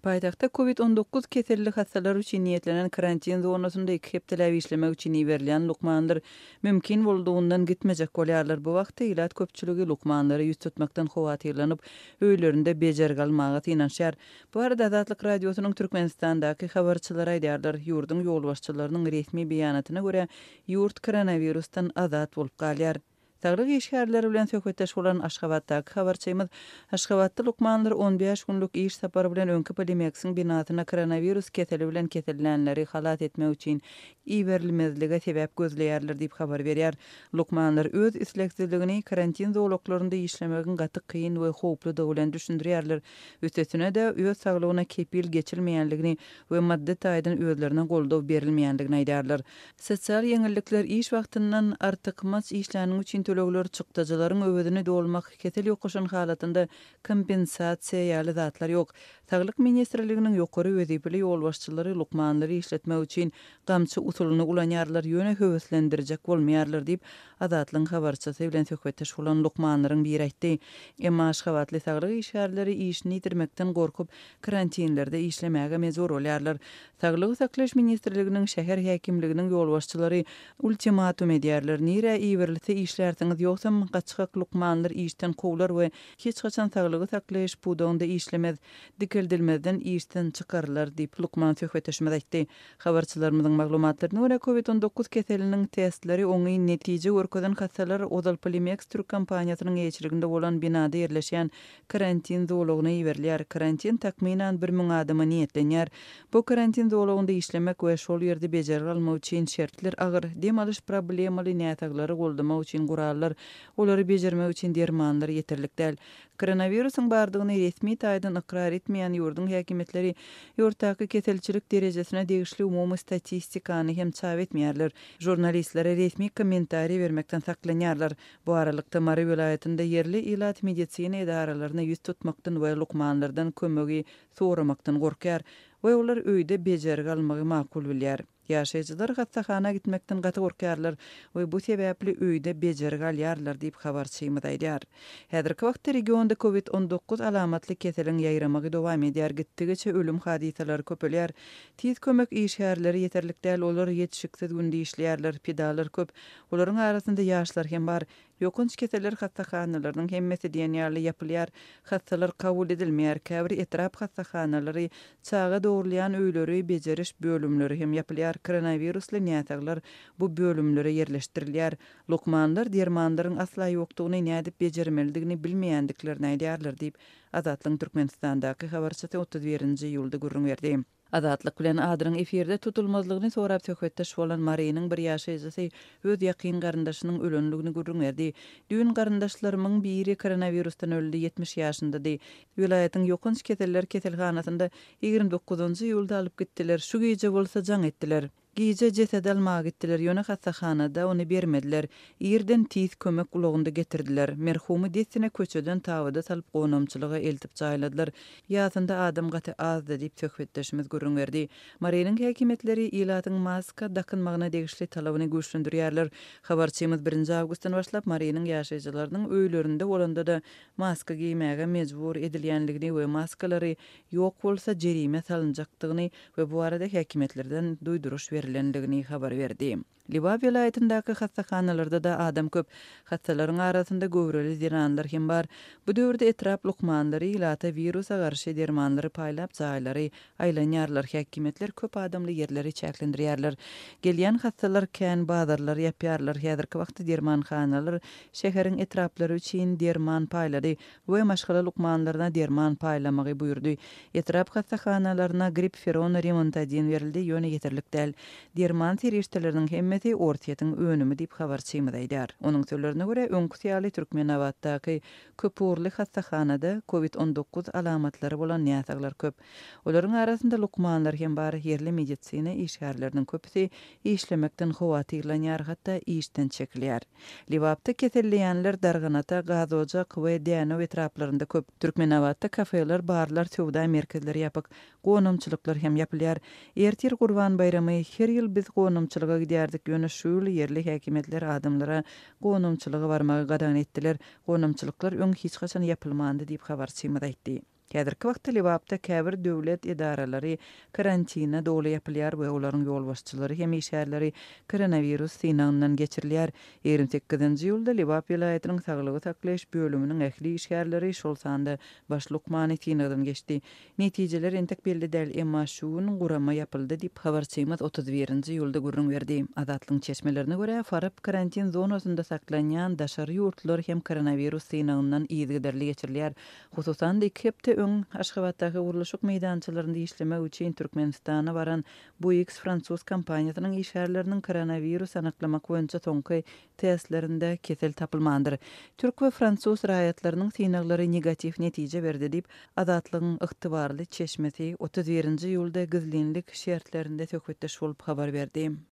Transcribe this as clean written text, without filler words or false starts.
Paýtagtda Covid 19 keselli hassalar üçin niýetlenen karantin zonasynda iki hepdeläp işlemek üçin iberilýän lukmanlar mümkin boldugyndan gitmejek bolýarlar. Bu wagtda ilat köpçüligi lukmanlara ýüz tutmakdan howatyrlanyp, öýlerinde bejergi almaga synanyşýar. Bu barada Azatlyk Radiosynyň Türkmenistandaky habarçylary aýdýarlar. Ýurduň ýolbaşçylarynyň resmi beýanatyna görä, ýurt koronawirusdan azat bolup galýar. Saglyk işgärleri bilen söhbetdeş bolan Aşgabatdaky habarçymyz Aşgabatda lukmanlar 15 günlük iş sapary bilen öňki Polimeksiň binasyna koronawirus keseli bilen kesellänleri halas etmek üçin iberilmezlige sebäp gözleýärler diýip habar berýär. Lukmanlar öz islegsizligini karantin zolaklarynda işlemegiň gaty kyn we howpludygy bilen düşündirýärler. Üstesine-de, öz saglygyna kepil geçilmeýänligini we maddy taýdan özlerine goldaw berilmeýändigini aýdýarlar. Sosial ýeňillikler, iş wagtyndan artykmaç işläniň üçin tölegler, çykdajylaryň öwezini dolmak, kesel ýokaşan halatynda kompensasiýa ýaly zatlar ýok. Saglyk ministrliginiň ýokary wezipeli ýolbaşçylary lukmanlary işletmek üçin gamçy usulyny ulanýarlar, ýöne höweslendirjek bolmaýarlar diýip, Azatlygyň habarçysy bilen söhbetdeş bolan lukmanlaryň biri aýtdy. Emma aşgabatly saglyk işgärleri işini ýitirmekden gorkup, karantinlerde işlemäge mejbur bolýarlar. Saglygy saklaýyş ministrliginiň, şäher häkimliginiň ýolbaşçylary ultimatum edýärler, nirä iberilse işlärsiňiz, ýogsam gaçgak lukmanlar işden kowlar we hiç haçan saglygy saklaýyş pudagynda işlemez, dikeldilmezden işden çykarylar diýip, lukman söhbetdeşimiz aýtdy. Habarçylarymyzyň maglumatlaryna görä, Covid 19 keseliniň testleri oňyn netije görkezen hassalar ozal Polimeks türk kompaniýasynyň eýeçiliginde bolan binada ýerleşýän karantin zolagyna iberilýär. Karantin takmynan 1000 adama niýetlenýär. Bu karantin zolagynda işlemek we şol ýerde bejergi almak üçin şertler agyr, dem alyş problemaly näsaglary goldamak üçin gurallar, olary bejermek üçin dermanlar ýeterlik däl. Koronawirusyň bardygyny resmi taýdan ykrar etmeýän ýurduň häkimiýetleri ýurtdaky keselçilik derejesine degişli umumy statistikany hem çap etmeýärler, žurnalistlere resmi kommentariý bermekden saklanýarlar. Bu aralykda, Mary welaýatynda ýerli ilat medisina edaralaryna ýüz tutmakdan we lukmanlardan kömegi soramakdan gorkýar we olar öýde bejergi almagy makul bilýär. Ýaşaýjylar hassahana gitmekden gaty gorkýarlar we bu sebäpli öýde bejergi alýarlar diýip, habarçymyz aýdýar. Häzirki wagtda regionda Covid 19 alamatly keseliň ýaýramagy dowam edýär, gitdigiçe ölüm hadysalary köpelýär. Tiz kömek işgärleri ýeterlik däl, olar ýetişiksiz günde işleýärler, pidalar köp, olaryň arasynda ýaşlar hem bar. Ýokanç keseller hassahanalarynyň hemmesi diýen ýaly ýapylýar, hassalar kabul edilmeýär, käbir etrap hassahanalary, çaga dogrulýan öýleri, bejeriş bölümleri hem ýapylýar, koronawirusly näsaglar bu bölümlere ýerleşdirilýär. Lukmanlar dermanlaryň asla ýokdugyny, nädip bejermelidigini bilmeýändiklerini aýdýarlar diýip, Azatlygyň Türkmenistandaky habarçysy 31-nji iýulda gürrüň berdi. Azatlyk bilen adynyň efirde tutulmazlygyny sorap söhbetdeş bolan Marynyň bir ýaşaýjysy öz ýakyn garyndaşynyň ölenligini gürrüň berdi. Düýn garyndaşlarymyň biri koronawirusdan öldi, 70 ýaşyndady. Welaýatyň ýokanç keseller keselhanasynda 29-njy iýulda alyp gitdiler, şu gije bolsa jaň etdiler. Gije jesedi almaga gitdiler, ýöne hassahanada ony bermediler. Irden tiz kömek ulagynda getirdiler. Merhumy dessine köçeden tabyda salyp gonamçylyga eltip jaýladylar. Ýasynda adam gaty azdy, diýip, söhbetdeşimiz gürrüň berdi. Marynyň häkimiýetleri ilatyň maska dakynmagyna degişli talabyny güýçlendirýärler. Habarçymyz birinji awgustdan başlap Marynyň ýaşaýjylarynyň öýlerinde bolanda-da maska geýmäge mejbur edilýänligini we maskalary ýok bolsa jerime salynjakdygyny we bu barada häkimiýetlerden duýduryş berlendigini habar berdi. Lebap welaýatyndaky hassahanalarda-da adam köp. Hassalaryň arasynda göwreli zenanlar hem bar. Bu döwürde etrap lukmanlary ilata wirusa garşy dermanlary paýlap jaýlary aýlanýarlar, häkimiýetler köp adamly ýerleri çäklendirýärler. Gelýän hassalar kän, bazarlary ýapýarlar. Häzirki wagtda dermanhanalar şäheriň etraplary üçin derman paýlady. we maşgala lukmanlaryna derman paýlamagy buýurdy. Etrap hassahanalaryna Gripferon, Remontadin berildi, ýöne ýeterlik däl. Derman serişdeleriniň hemmesi Orsýetiň önümi diýip, habarçymyz aýdýar. Onuň sözlerine görä, öňküsi ýaly Türkmenabatdaky köpugurly hassahanada Covid 19 alamatlary bolan näsaglar köp. Olaryň arasynda lukmanlar hem bar, ýerli medisina işgärleriniň köpüsi işlemekden howatyrlanýar, hatda işden çekilýär. Lebapda keselleýänler Darganata, Gazojak we Dänew etraplarynda köp. Türkmenabatda kafeler, barlar, söwda merkezleri ýapyk. Gonamçylyklar hem ýapylýar. Ertir Gurban baýramy. Her ýyl biz gonamçylyga gidýärdik, ýöne şu ýyl ýerli häkimiýetler adamlara gonamçylyga barmagy gadagan etdiler. Gonamçylyklar öň hiç haçan ýapylmandy diýip, habarçymyz aýtdy. Häzirki wagtda Lebapda käbir döwlet edaralary karantine doly ýapylýar we olaryň ýolbaşçylary hem işgärleri koronawirus synagyndan geçirilýär. 28-nji iýulda Lebap welaýatynyň saglygy saklaýyş bölüminiň ähli işgärleri, şol sanda baş lukmany synagdan geçdi. Netijeler entek belli däl, emma şu gün gurama ýapyldy diýip, habarçymyz 31-nji iýulda gürrüň berdi. Azatlygyň çeşmelerine görä, Farap karantin zonasynda saklanýan daşary ýurtlular hem koronawirus synagyndan yzygiderli geçirilýär. Hususan-da, iki hepde öň Aşgabatdaky gurluşyk meýdançalarynda işlemek üçin Türkmenistana baran Bouygues fransuz kompaniýasynyň işgärleriniň koronawirus anyklamak boýunça soňky testlerinde kesel tapylmandyr. Türk we fransuz raýatlarynyň synaglary negatiw netije berdi diýip, Azatlygyň ygtybarly çeşmesi 31-nji iýulda gizlinlik şertlerinde söhbetdeş bolup habar berdi.